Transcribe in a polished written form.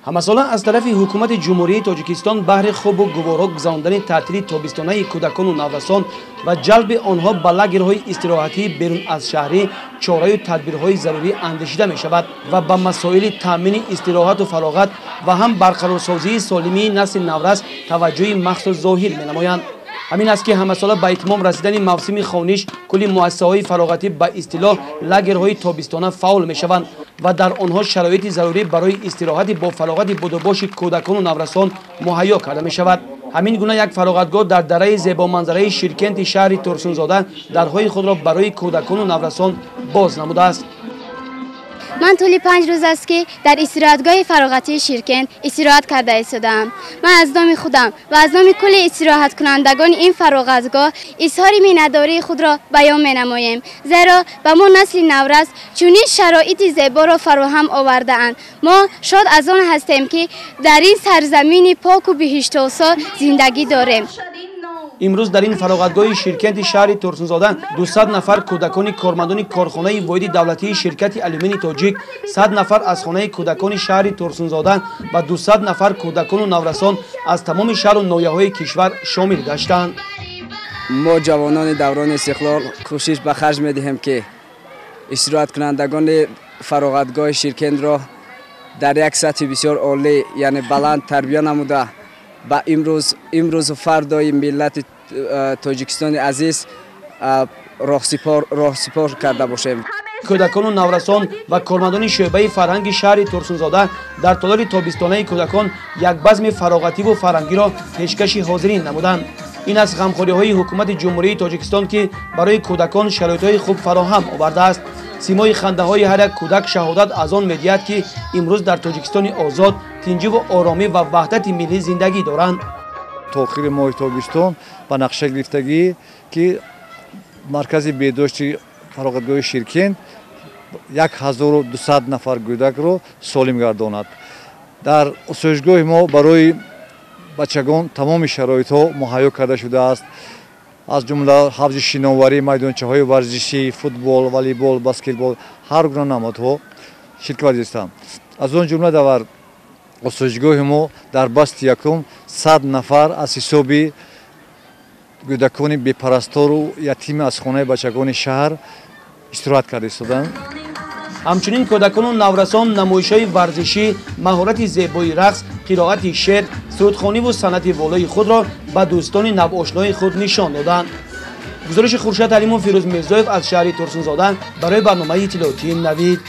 Ҳамасола аз тарафи ҳукумати Ҷумҳурии Тоҷикистон баҳри хубу гуворо гузарондани таътили тобистонаи кӯдакону наврасон ва ҷалби онҳо ба лагерҳои истироҳатии берун аз шаҳрӣ чораю тадбирҳои зарурӣ андешида мешавад ва ба масоили таъмини истироҳату фароғат ва ҳам барқарорсозии солимии насли наврас таваҷҷӯҳи махсус зоҳир менамоянд. Ҳамин аст, ки ҳамасола ба итмом расидани мавсими хониш кулли муассисаҳои фароғатӣ, ба истилоҳ лагерҳои тобистона, фаъол мешаванд ва дар онҳо шароити зарурӣ барои истироҳати бо фароғати будубоши кӯдакону наврасон муҳайё карда мешавад. Ҳамин гуна як фароғатгоҳ дар дараи зебоманзараи Ширкенти шаҳри Турсунзода дарҳои худро барои кӯдакону наврасон боз намудааст. Ман тӯли 5 рӯз аст, ки дар истироҳатгоҳи фароғатии Ширкент истироҳат карда истодаам. Ман аз номи худам ва аз номи кулли истироҳаткунандагони ин фароғатгоҳ изҳори миннатдории худро баён менамоем, зеро ба мо, насли наврас, чунин шароити зеборо фароҳам овардаанд. Мо шод аз он ҳастем, ки дар ин сарзамини поку биҳиштосо зиндагӣ дорем. Имрӯз дар ин фароғатгоҳи Ширкенти шаҳри Турсунзода 200 нафар кӯдакони кормандони корхонаи воҳиди давлатии ширкати Алюмини Тоҷик, 100 нафар аз хонаи кӯдакони шаҳри Турсунзода ва 200 нафар кӯдакону наврасон аз тамоми шаҳру ноҳияҳои кишвар шомил гаштанд. Мо, ҷавонони даврони истиқлол, кӯшиш ба харҷ медиҳем, ки истироҳаткунандагони фароғатгоҳи Ширкентро дар як сатҳи бисёр олӣ, яъне баланд, тарбия намуда, ба имрӯзу фардои миллати Тоҷикистони азиз роҳсипор карда бошем. Кӯдакону наврасон ва кормандони шӯъбаи фарҳанги шаҳри Турсунзода дар толори тобистонаи кӯдакон як базми фароғативу фарҳангиро пешкаши ҳозирин намуданд. Ин аз ғамхориҳои ҳукумати Ҷумҳурии Тоҷикистон, ки барои кӯдакон шароитҳои хуб фароҳам овардааст. Симои хандаҳои ҳар як кӯдак шаҳодат аз он медиҳад, ки имрӯз дар Тоҷикистони озод тинҷиву оромӣ ва ваҳдати миллӣ зиндагӣ доранд. То охири моҳи тобистон ба нақша гирифтагӣ, ки маркази беҳдошти фароғатгоҳи Ширкент 1200 нафар кӯдакро солим гардонад. Дар осоишгоҳи мо барои бачагон тамоми шароитҳо муҳайё карда шудааст, аз ҷумла ҳавзи шиноварӣ, майдончаҳои варзишӣ, футбол, волейбол, баскетбол, ҳар гуна намудҳо ширкат варзистанд. Аз он ҷумла дар осоишгоҳи мо дар басти якум 100 нафар аз ҳисоби кӯдакони бепарастору ятими аз хонаи бачагони шаҳр истироҳат карда истоданд. Ҳамчунин кӯдакону наврасон намоишҳои варзишӣ, маҳорати зебои рақс, қироати шеър, сурудхониву санъати волои худро ба дӯстони навошнои худ нишон доданд. Гузориши Хуршед Алимов, Фирӯз Мирзоев аз шаҳри Турсунзода барои барномаи иттилоотии Навид.